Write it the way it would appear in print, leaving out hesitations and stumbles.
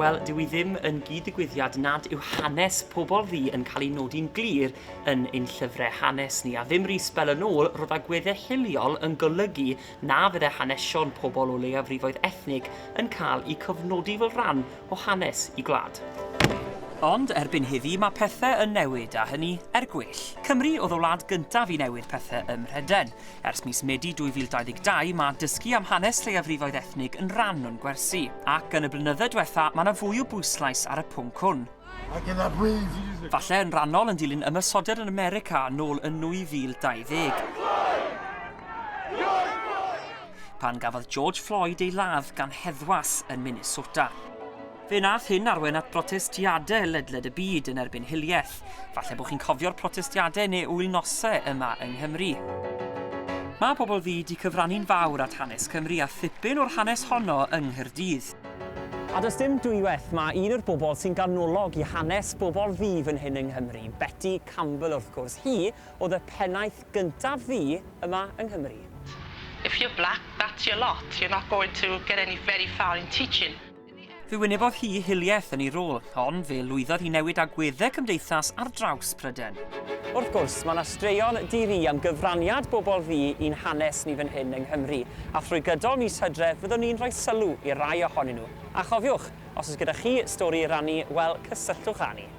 Wel, dyw i ddim yn gyd-ddigwyddiad nad yw hanes pobl ddu yn cael ei nodi'n glir yn ein llyfrau hanes ni, a ddim rhy sbel yn ôl, roedd agweddau hiliol yn golygu na fydde hanesion pobl o leiafrifoedd ethnig yn cael eu cofnodi fel rhan o hanes i gwlad. Ond erbyn heddi mae pethau yn newid, a hynny er gwell. Cymru oedd y wlad gyntaf i newid pethau ym Mhrydain. Ers mis Medi 2022 mae dysgu am hanes lleiafrifoedd ethnig yn rhan o'n gwersi, ac yn y blynyddoedd diwetha mae 'na fwy o bwyslais ar y pwnc hwn. Falle yn rhannol yn dilyn ymosodiad yn America nôl yn 2020. Pan gafodd George Floyd ei ladd gan heddwas yn Minnesota. Fe wnaeth hyn arwain at brotestiadau ledled y byd yn erbyn hiliaeth. Falle bod chi'n cofio'r protestiadau neu wylnosau yma yng Nghymru. Mae pobl ddu 'di cyfrannu'n fawr at hanes Cymru a thipyn o'r hanes honno yng Nghaerdydd. A does dim dwywaith, mae un o'r bobl sy'n ganolog i hanes bobl ddu fan hyn yng Nghymru, Betty Campbell wrth gwrs, hi oedd y pennaeth gyntaf ddu yma yng Nghymru. If you're black, that's your lot, you're not going to get any very far in teaching. Fe wynebodd hi hiliaeth yn ei rôl, ond fe lwyddodd i newid agweddau cymdeithas ar draws Prydain. Wrth gwrs, mae 'na straeon di-ri am gyfraniad bobl ddu i'n hanes ni fan hyn yng Nghymru, a thrwy gydol mis Hydref fyddwn ni'n rhoi sylw i rai ohonyn nhw. A chofiwch, os oes gyda chi stori i rannu, wel, cysylltwch â ni.